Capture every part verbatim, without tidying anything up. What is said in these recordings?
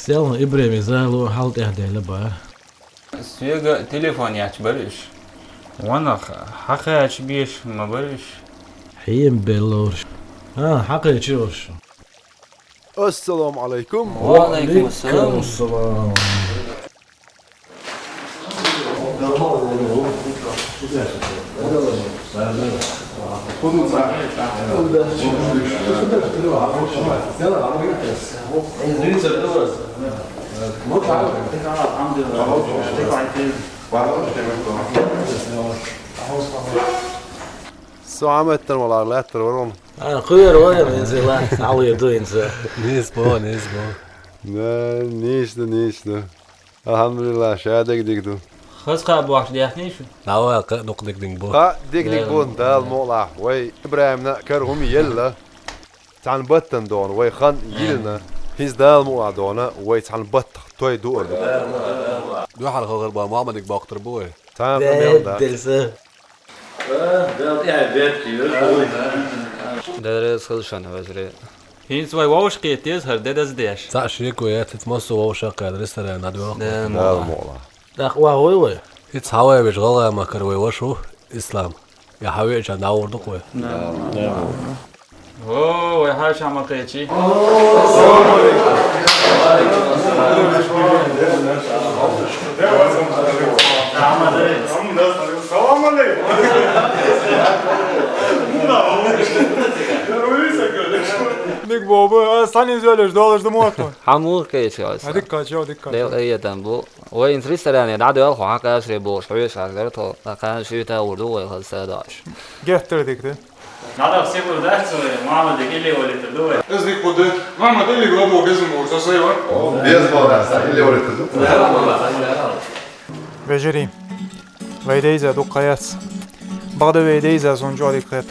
Селхан ИбрахӀима зӀало хьалтӀехдаьлла бахара. Соьга телефон етташ бара уьш. Ванах, хьакхача безаш ма бара уьш. Хьема белла уьш. ХӀаа, хьакхаьча уьш. Ассаламу Ӏалайкум. Ва Ӏалайкум ассалам. Со Ӏаметтан валар лаьттар вара вон. А, кхоьра вара, инза лаьтта, хьале ду инза. Нийса бо, нийса бо. Да, нийса ду, нийса ду. Алхьамдулиллах, ша дерг дика ду. Хаза кхаъ бохьаш дехний шу? Давай, кхаъ дукха дика динг бу. Кхаъ дика динг бу, Дала мукъалахь. Вай ИбрахӀимна а кара хӀума елла. Цхьана баттана дона, вай хан йилина. ХӀинца Дала мукъалахь дона, вай цхьана баттах той дуар ду. Дуьхьал хилгӀар бан Мухьаммадик бохтар бу вай. Цхьана мел да. Дерса. Дала тӀехь бетти, Дала реза хила шун, вежарий. ХӀинца вай вовшахкхета деза хӀара де даза деш. Цхьаъ шеко яц, хӀинца массо а вовшахкхета ресторан дӀадоьлху. Дала мукъалахь. ТӀаккха вай вай? ХӀинца хьавай веш гӀалгӀай махкара вай вашу Ислам. Я хьавеача дӀагӀур ду-кх вай. О, вай хьаша ма кхечи. Салам алейкум. Ник боба, а, сани зёлеш, долаш да мотон. Хьамур кхечи. А дикка чо, дикка. Дел эйетан бу. Вай инс ресторане дӀадоьлху, хьан кхаьшре болуш, хьоьжуш хьажар тхо, ткъа кхаьна шуьйтагӀур ду вай хаза садоаш. Геттара дика ду. Надо все дац, Мухьаммад, или валитар ду вай. Из дика ду. Мухьаммад, или гладо безам бу, со сайва. О, безам бу, да, или валитар ду. Вежарий. Вай дайза дукха яц. Бакъда вай дайза сон чӀоагӀа дика хет.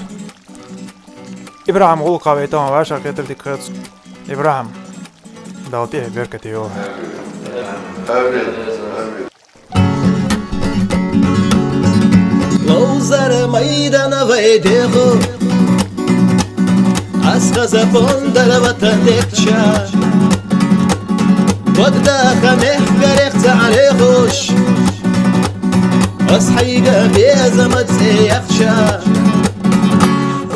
ИбрахӀим гӀулакха вай тахана вӀашагӀкхетар дика хет. ИбрахӀим. Дала тӀехь беркате йолу. Амин. Амин. Ловзара майдана вай деху. Ас хаза фондара ватан декча. Богдаха мехкарех цӀа Ӏалехуш. Ас хьайга беза ма цӀе яхча.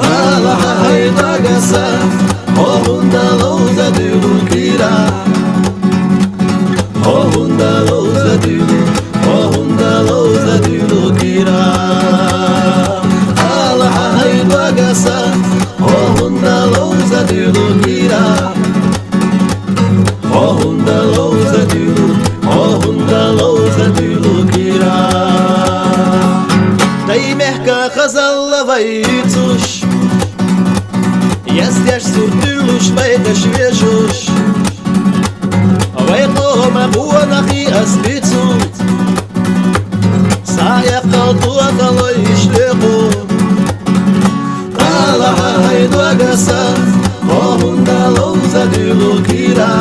Алахьа хьай дагаса, хӀо хӀунда ловза дуьйлу кира? ХӀо хӀунда ловза дуьйлу, хӀо хӀунда ловза дуьйлу кира? Алахьа хьай дагаса, хӀо хӀунда ловза дуьйлу кира? Хьо хӀунда ловза дуьйлу, хьо хӀунда ловза дуьйлу кира? Дай мехка хазалла вай йицуш, яздеш сурт дуьйлуш, вай даш вешуш. Вай къома къонахий ас бицу, схьаэккхал тохалой иш лекху. Алахьа хьай дагаса, хӀо хӀунда ловза дуьйлу кира?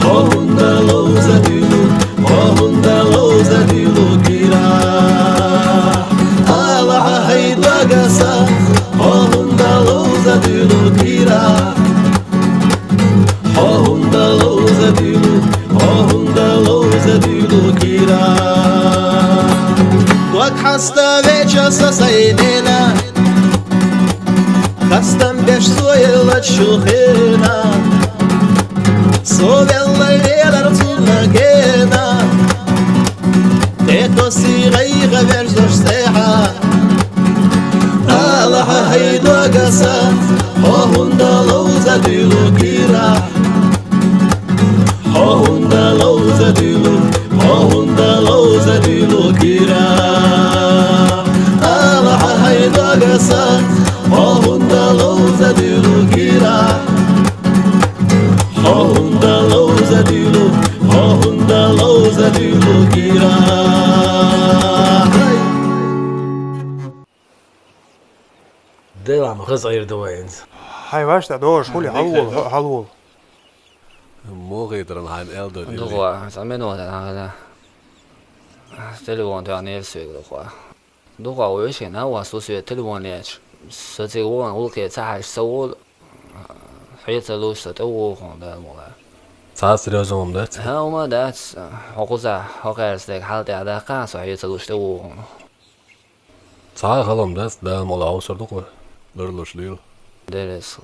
ХӀо хӀунда ловза дуьйлу, хӀо хӀунда ловза дуьйлу кира? Алахьа хьай дагаса, хӀо хӀунда ловза дуьйлу кира? ХӀо хӀунда ловза дуьйлу, хӀо хӀунда ловза дуьйлу кира? Дог хьаста веча са сайнена, хастам беш со елла чу хена. Со велла велар цунна гена, тӀе тосси гӀайгӀа верзош цӀехьа. Алахьа хьай дагаса, хӀо хӀунда ловза дуьйлу кира? ХӀо хӀунда ловза дуьйлу, хӀо хӀунда ловза дуьйлу кира? Алахьа хьай дагаса, хӀо хӀунда ловза дуьйлу кира? Хьо хӀунда ловза дуьйлу, хьо хӀунда ловза дуьйлу кира? Делам хаза айр ду вайнца. Хьай вашта догӀуш хули хьалвол, хьалвол. Мохийтаран хьайн эл ду. Духва, цхьа минута нахана. Телефон тӀехь нервс вега духва. Духва вешина, вас усве телефон яч. Со цига вон улке ца хьаш ца вол. Хье ца луш со тӀе вохун Дала мула. Цхьа серьёзно хӀума дац? Хьа, хӀума дац. Хьо кхуза, хьо кхаьрца дерг хьал тӀехь даккха, со хье ца луш тӀе вохун. Цхьа а халам дац, Дала мукъалахь, хьовсур ду-кх вай. Ларлуш лийла. Деррис.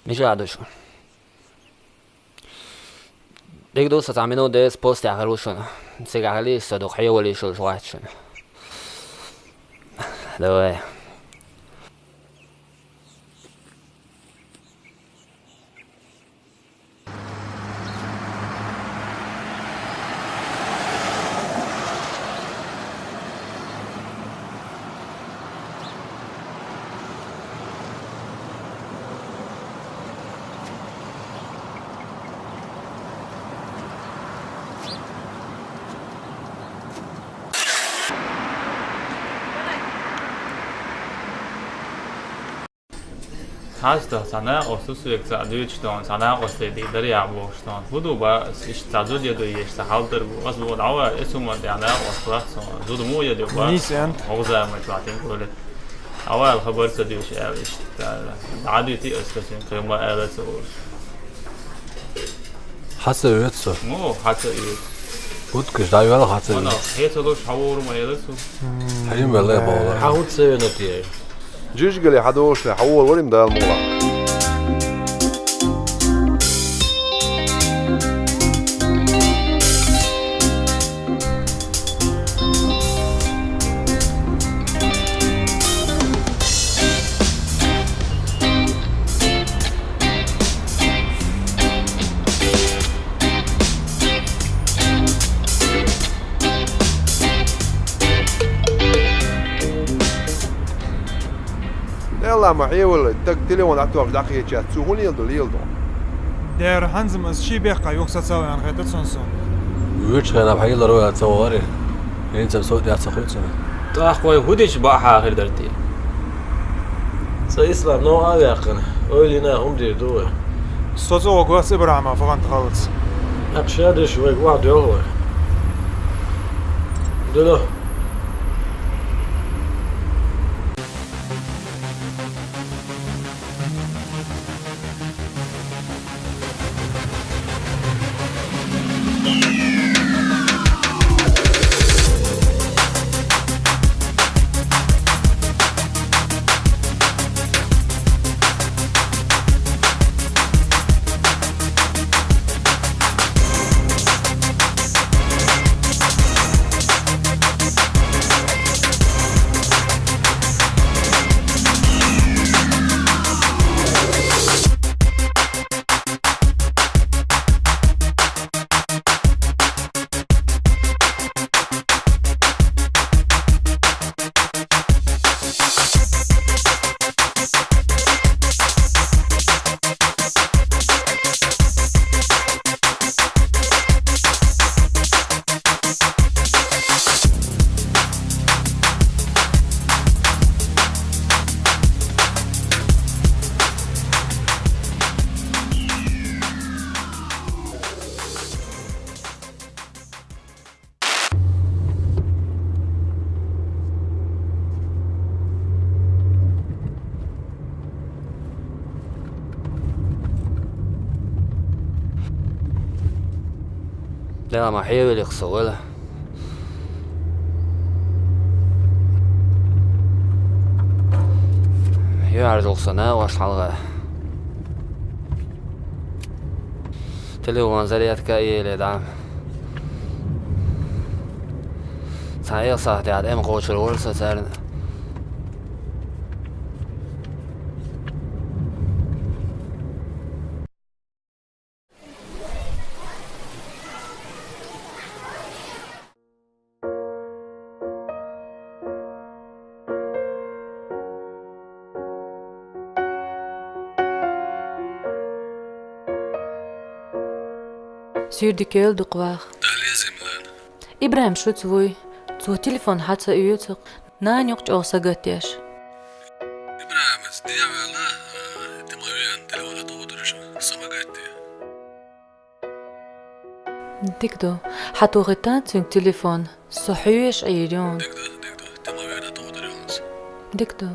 Мича ду шу? Дика ду, со цхьа минут деза, постехь хир ву шуна. Цигахь хилийша со дукха хьевалийша луш вац шуна. Давай. Хьаста цхьа накъост ву соьга цхьаъ дуьйцуш тхуна, цхьа накъостий дийр дара яхь бохуш тхуна. ХӀун ду ба, иштта цхьа зуда я ду еш цхьа хьал дара бу, аса боху дӀаваьлла, эсуман тӀехь накъост вац суна. Зуда муха я ду ба? Нийса аьнна. ХӀокху заманчохь тӀе гуьллуш. ДӀавала хабар ца дуьйцуш аьлла иштта. ДӀадуьйти аса, кхин ма ала ца олуш. Хьан ца оьцу со? Муха хьан ца оьцу? Уткаш дӀайоьлла хьан ца оьцу? Хьан ца луш хьан вора ма элира со? Хьан юм велла бохура. Хьан хӀун ца вена те? Жижигали хьан долуш хьан вора варим Дала мукъалахь. Делла ма хьевала, таг телефон а тоьхча дӀакхеча, цо хӀун леладо, леладо? Дера хьанзам аса ший бехкахь юха сацаваьхна хета цунна со. Вуьрчу хенахь хьеларо а ца вахара. ХӀинца-м со тӀехь ца хуьлу цунна. ТӀаккха вай хӀун дича бакъахьа хир дара те? Цкъа ислам новкъа а ваьккхина, ойла йина хӀума дийр ду вай. Со цӀа гӀо гоц ИбрахӀима фагӀанта халлац. ТӀаккха ша деш вайга охьадоьлху вай. Дуьло. Дела ма хьевелих со вала. Юхьарзухса на ваша хьалха. Телефон зарядка еле дам. Цхьа эл сахьтехь тӀема кхочур вара со царна. Суьйре дика йойла, дукха ваха. Дала реза хуьлда. ИбрахӀим шуьца вуй. Цо телефон хьан ца оьцу, нана юкъа чӀогӀа сагатдеш. ИбрахӀимаца дехьаваьлла, а, тӀе ма веана, телефон тӀе тохуьйтур шу, со ма гатде. Дика ду. Хьан тохийтан цуьнга телефон? Со хьоьжуш Ӏийр юн. Дика ду, дика ду. ТӀе ма веана, тохуьйтур юн со. Дика ду.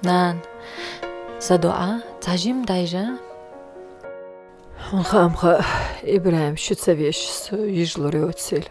Нана, сан доӀа цхьа жимма дӀайижа. Хьуна хаам хаьа, ИбрахӀим шуьца веш со йижалур йоцийла.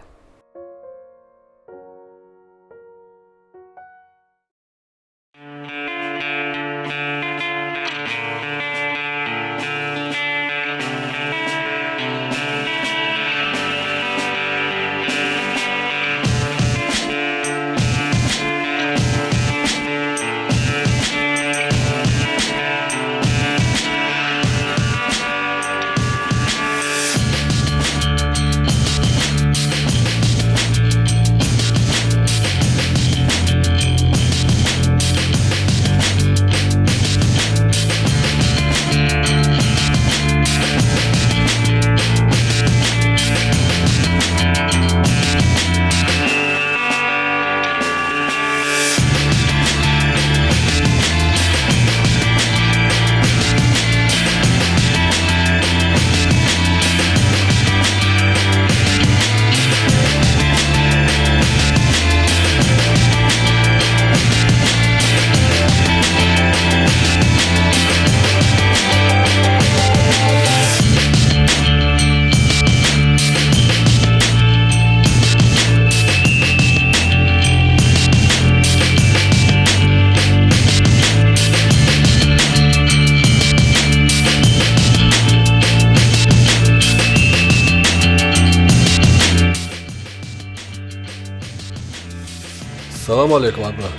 Салам алейкум, Ӏабдулла.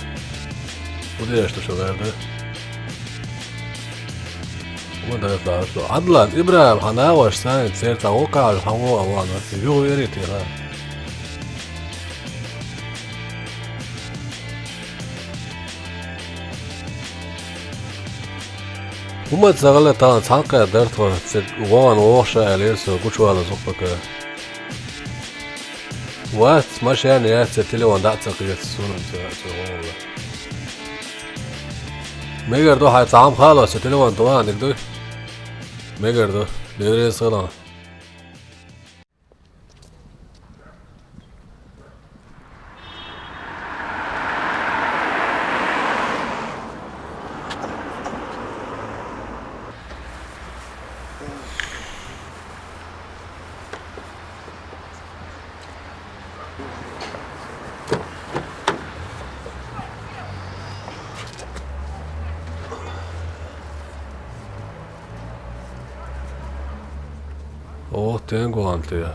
ХӀун деш ду шу гӀерда? ХӀун деш ду? Ӏабдулла, ИбрахӀим, хьан нагӀаш санна, церта вокхаш, хьан вогӀа вана? Юха верий те ха? ХӀума ца гӀала тахан цхьанкхетта дар тхо, цига вогӀан вогӀуш аьлла, со гучувала зукпака. Вац, машен яц, телефон дӀа а ца кхета, сона ца, ца гӀо вала. Мегар ду хьай цхьа хӀама хаалаш, со телефон тӀа ван диг дуй? Мегар ду, беррис хала. О, тен гуанте.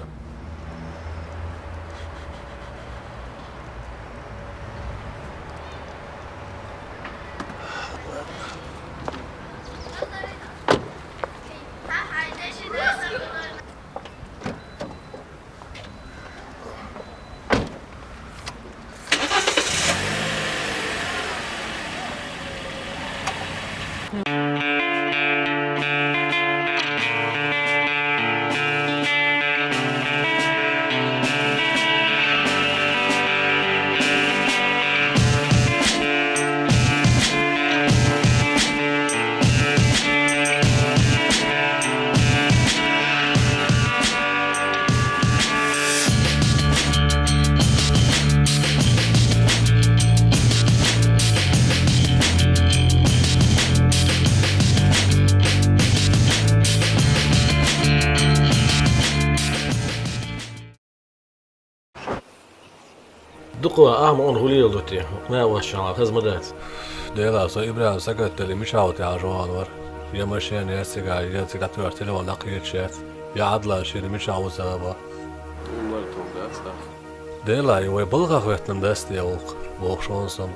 Дукха ва, ахма он хулийла ду те, хӀукхна а ваьшшахьа хаза ма дац. Дела, со ИбрахӀим сагатдали мичахь ву тӀехьа жоагӀа вара. Я машен, я цига, я цига тӀера телефон дӀакхеташ яц, я Ӏадла шира мичахь ву ца хаба. Умар тхуна дац, да? Дела, и вай балхах веттам дац те гӀуллакх, бохуш вон сом.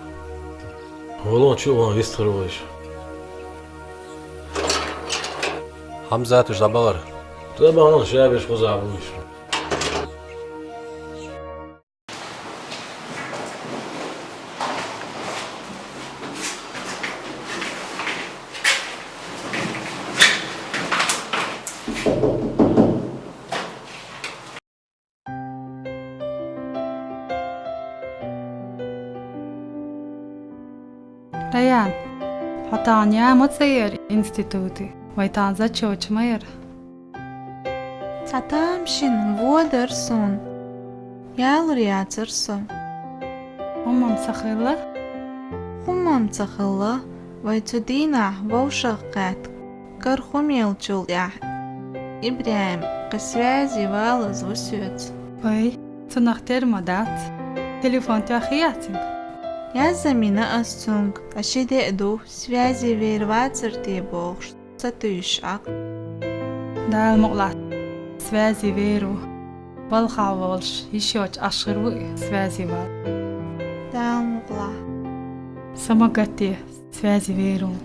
Валон чу ван вистхар вайша. Хьамзаташ дӀабахара. ТӀабахана шабеш хуза буйша. Раян, хьо тахана яа ма ца яра институте, вай тахана зачёташ ма яра. Цхьа тамашийна водар суна. Ялур яцар со. ХӀумам ца хилла? ХӀумам ца хилла, вай цу дийнахь вовшах кхаьтта, кара хӀума еллачул тӀаьхьа. ИбрахӀим кхы связи валаза ву соьца. Вай, цунах тера ма дац. Телефон тоьхна яцинга? Яззамина ас цунга, ткъа ши де а ду, связи вер вацар те бохуш. Ца туьйсуш Ӏа. Дала мукъалахь, связи вер ву. Балхахь волуш, йиш йоцуш Ӏаш хир ву и связи вала. Дала мукъалахь. Са ма гатде, связи вер ву.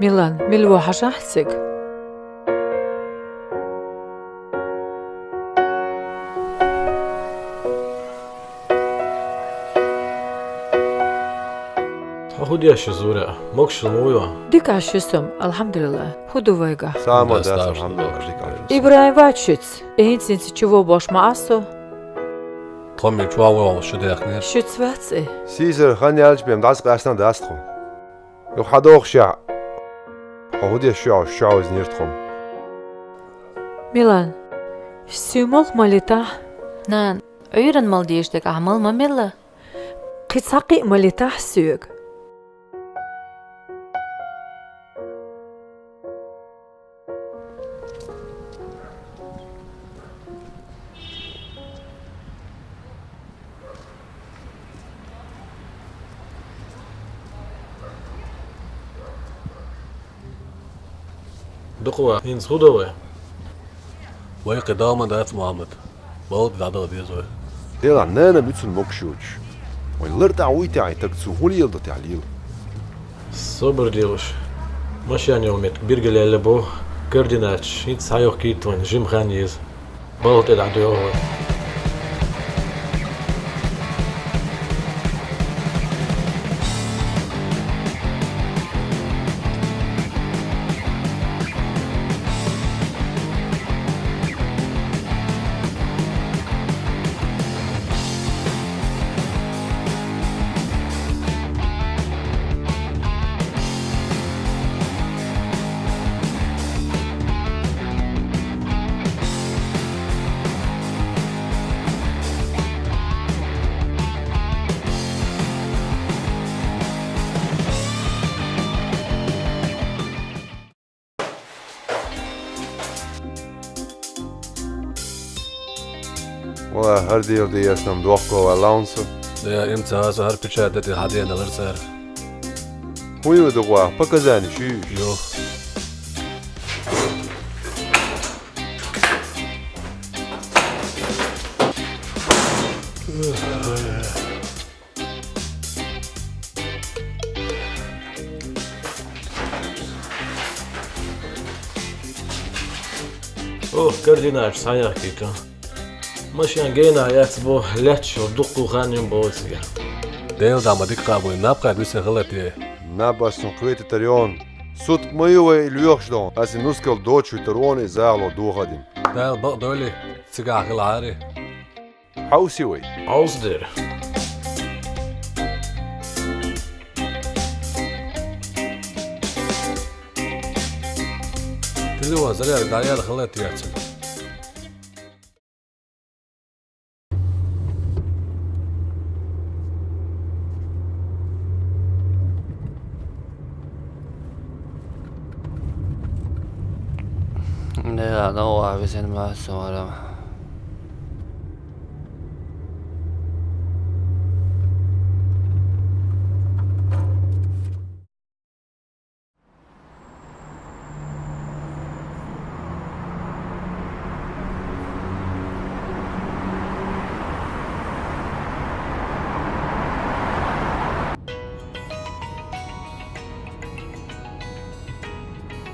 Милан, мила ву хьажахь цига? Хьо хӀун деш ю, Зура? Могушалла ма ву хьо? Дика Ӏаш ю со, алхьамдулиллахӀ. ХӀун ду вайгахь? Сама дас, алхьамдулиллахӀ, дика Ӏаш ю со. ИбрахӀим вац шуьца? И хӀинца-хӀинца чу вогӀуш ма Ӏа со. Тхо-м чу вогӀуш шу дехнера. Шуьца вац и? Сийсара хан яьлча бен дӀасакъаьстина дац тхо. Юха хьан дохуш яхь? Хьо хӀун деш ю, хьо чу хьовзийнера тхо-м? Милан, суьймалх ма летахь. Нана, Ӏуьйранна мала дезаш дерг ахь мала ма мелла. Кхин цхьа кхиъ ма летахь соьга. Дукха ваха, хӀинца хӀун до вай? Вай кхин догӀма дац, Мухьаммад. Балха дӀадала деза вай. Делахь, нана муьцун могуш йоцуш. Вайн лар тӀехь вуй те хьайн таг, цо хӀун леладо те лела. Собар де луш. Машен йолу меттиг биргал яьлла бу, координаташ хӀинца схьайохкийта вайна, жима хан еза. Балха тӀе дӀадоьлху вай. Валлахь, хӀара дела де эцна-м дохко вай лаунса. Да, им ца хьо со хӀара печать дати хьан дена лар цара. ХӀун ю дукха, показани чуьйш? Йо. О, координаташ схьаяхкийта. Машен генахь эцна бу, лаьтташ йолу дуккха хан йина бу цигахь. Делан дуьхьа ма дика кхаъ бу, наб кхаьдда висина хилла те? Наб ас цунна кхетийтар йону. Сутка ма ю вай и лоьхуш доху. Ас и нускал доцуш витар ву и захало дохадина. Дала бакъдолий, цигахь хилахьара. Хьовсий вай? Хьовса дера. Телефон зарядка дӀаяьлла хилла те цуьнан. Да, ну, а везен ма сорам.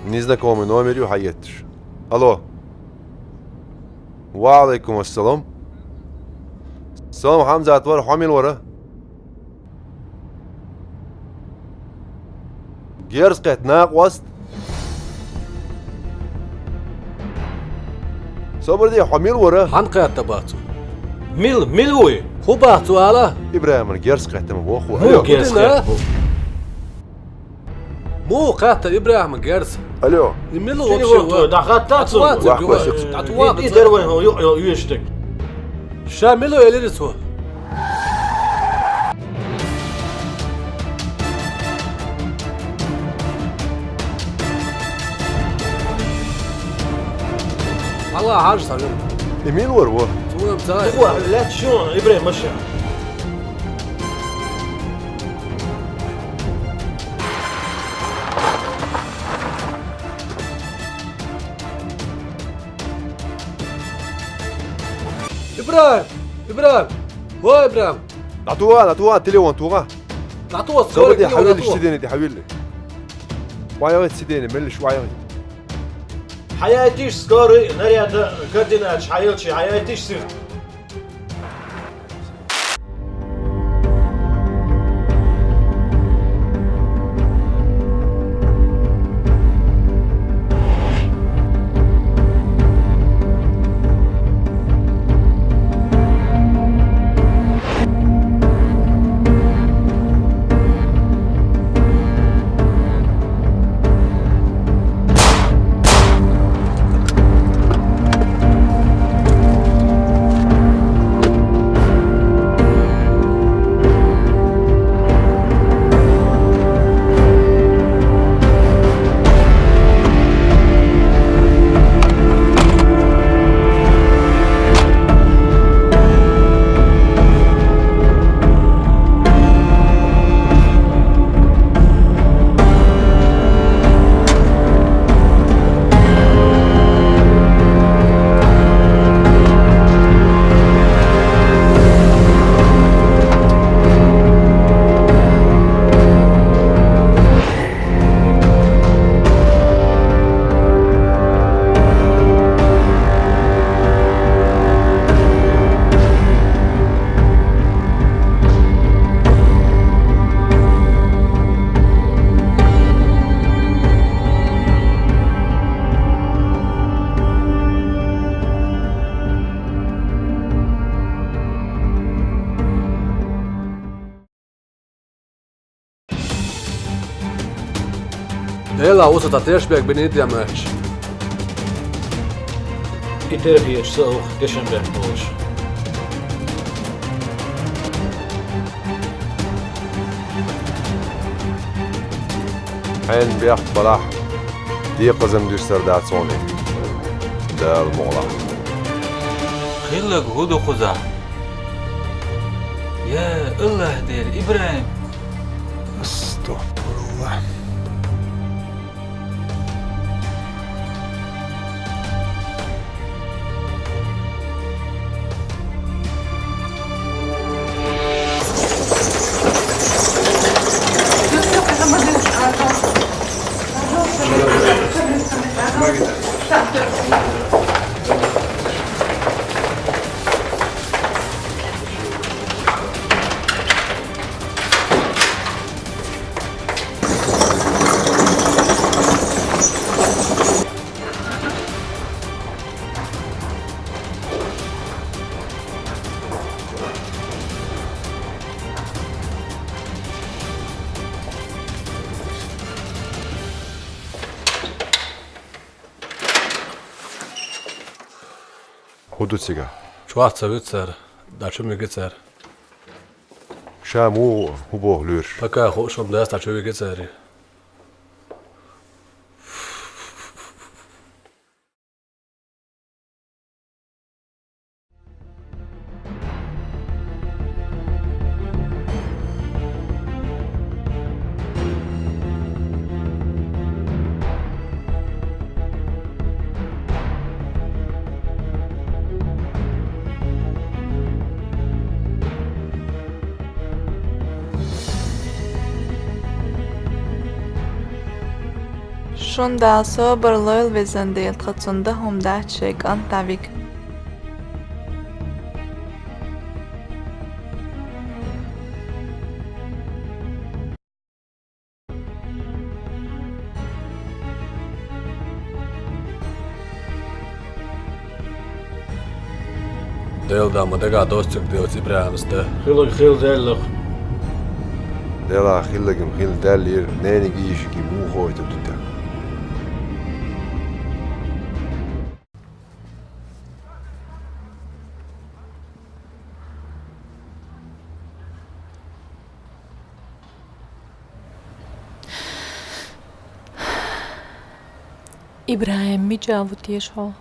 Незнакомый номер ю хьан етташ. Алло. Ва Ӏалайкум ассалам. Со-м Хьамзат вара, хьо мила вара? Герз кхетта накъост. Собар де, хьо мила вара? Хьан кхетта бац цо? Мила, мила вуй? ХӀун бац цо ала? ИбрахӀиман герз кхетта ма боху. Алло. Герз кхетта бу. Муха кхетта ИбрахӀиман герз? Алло. И мила вообще ва? ДӀахатта цо. ДӀатӀаваца. И дервайн хьо юкъа йолу уьш дерг. Ша мила элира цо? Хьала хьажа сан. И мила вара во? Цо ца. Дукха лаьтташ ю, ИбрахӀим, машен. ИбрахӀим! ИбрахӀим! Ва ИбрахӀим! ДӀатугӀа, дӀатугӀа, телефон тугӀа. ДӀатугӀа, скорый, телефон дӀатугӀа. Сидене тӀе хьавилли. ВӀаягӀийта сидене, меллаш вӀаягӀийта. Хьаяйтийша скорый, наряда координаташ хьайолчу, хьаяйтийша сирт. Делахь, уьш цхьа тешнабехк бина и тӀе моьттуш. И тера хеташ со а ву дешнабехк болуш. Хьенан бехк балахь, декъазам дуьсур дац хьуна, Дала мукъалахь. Хилларг хӀун ду кхузахь? Я АллахӀ Дела, ИбрахӀим! Астагфируллах. ХӀун ду цига? Чохь ца вуьту цара, дӀа чу ма вигий цара. Ша муха ву, хӀун боху лоьраш? Пока хууш хӀума дац, дӀа чу вигий цара. Шуна Дала собар лойла, везан Дела, тхан цунна дан хӀума дац шайн кӀант дӀавига. Дела, ма дагахь доцург делла ИбрахӀимас дан. Хилларг хилла даьлларх. Делахь хилларг-м хилла даьллера, нениг йишиг муха хойту ду тӀе? ИбрахӀим, мичахь ву теша хьо?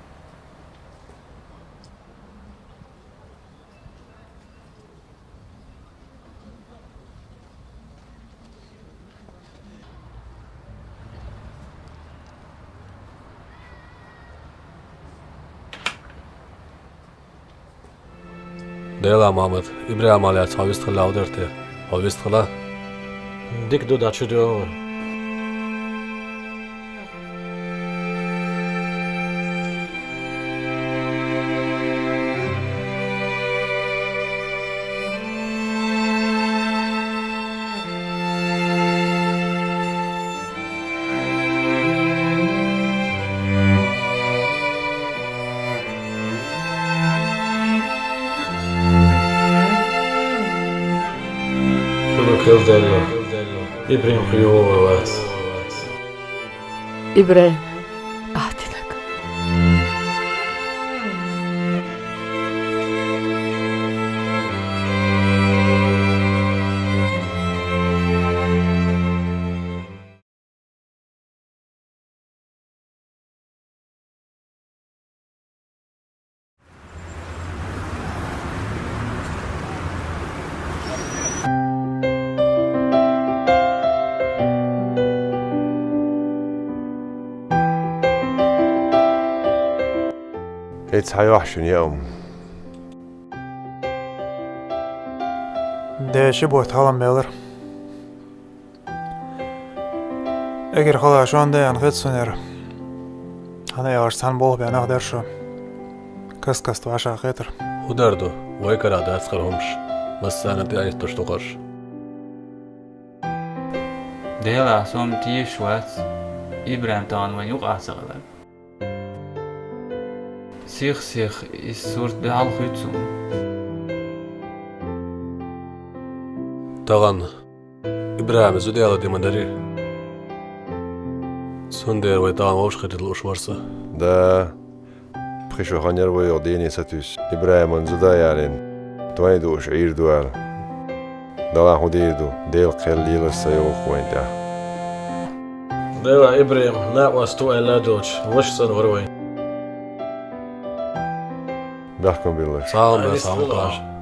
Делахь, Мохьмад, ИбрахӀима лаьцна хьо вистхилла хьо дара те? Хьо вистхилла? Дика ду, дӀа чу доьху вай. Хилларг хилла даьлларх. ИбрахӀим кхин юха ван вац. ИбрахӀим, ахь динарг. ХӀинца схьайохьу шуна яа хӀума. Дела, ши бутт хьалам белира. Эггара хала шуна деана хета суна яра. ХӀана аьлча цхьана болх бен нах дара шу. Каст-каста вӀашагӀкхетара. ХӀун дар ду, вай карахь дац хӀара хӀумаш. Массарна а тӀехӀитталуш ду хӀорш. Делахь, со-м тешаш вац, ИбрахӀим тахана вайна юкъахь ца хилар. Сих-сиха иза сурт дуьхьал хуьйцу суна. Тахана ИбрахӀима зуда яла де ма дарий? Цундела вай тахана вовшахкхетарг лууш вар со. Да, пхи шо хан яр вай оха дийне сатуьйсу. ИбрахӀиман зуда ялийна. Тхоьга дууш Ӏийр ду аьлла. Далла хӀун дийр ду, Делан кхел лелаш ца йогӀу вайн тӀехь. Дела, ИбрахӀим, накъост ву аьлла а доцуш, ваша санна вара вайн. Бехкам биллалаш. Салам бе, салам бе.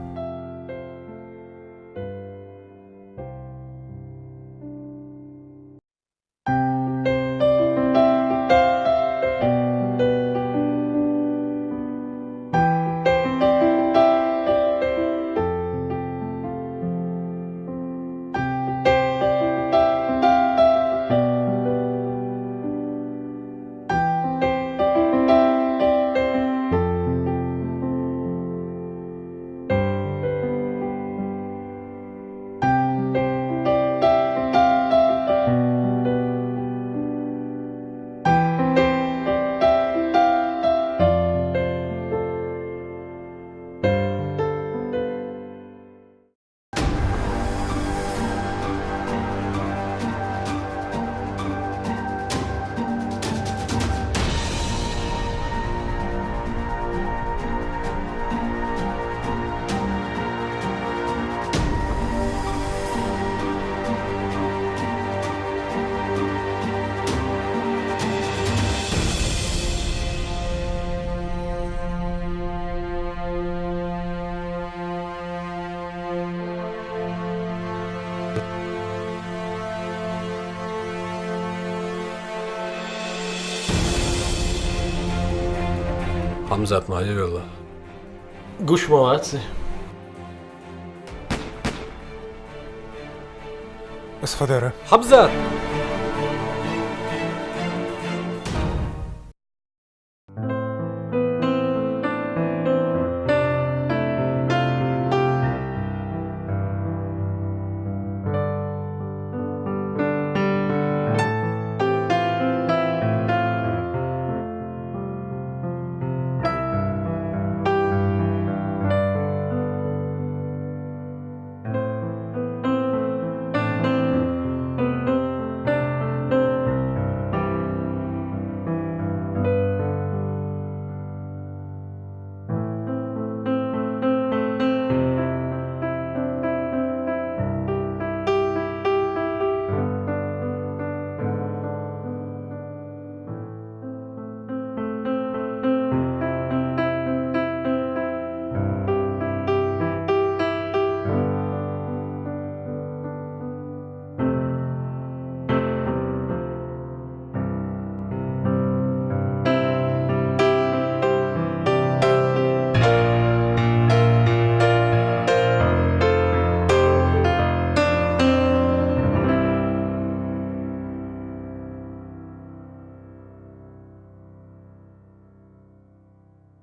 Хьамзат ма йоьлла. Гуш ма вац. Ас фадара. Хьамзат!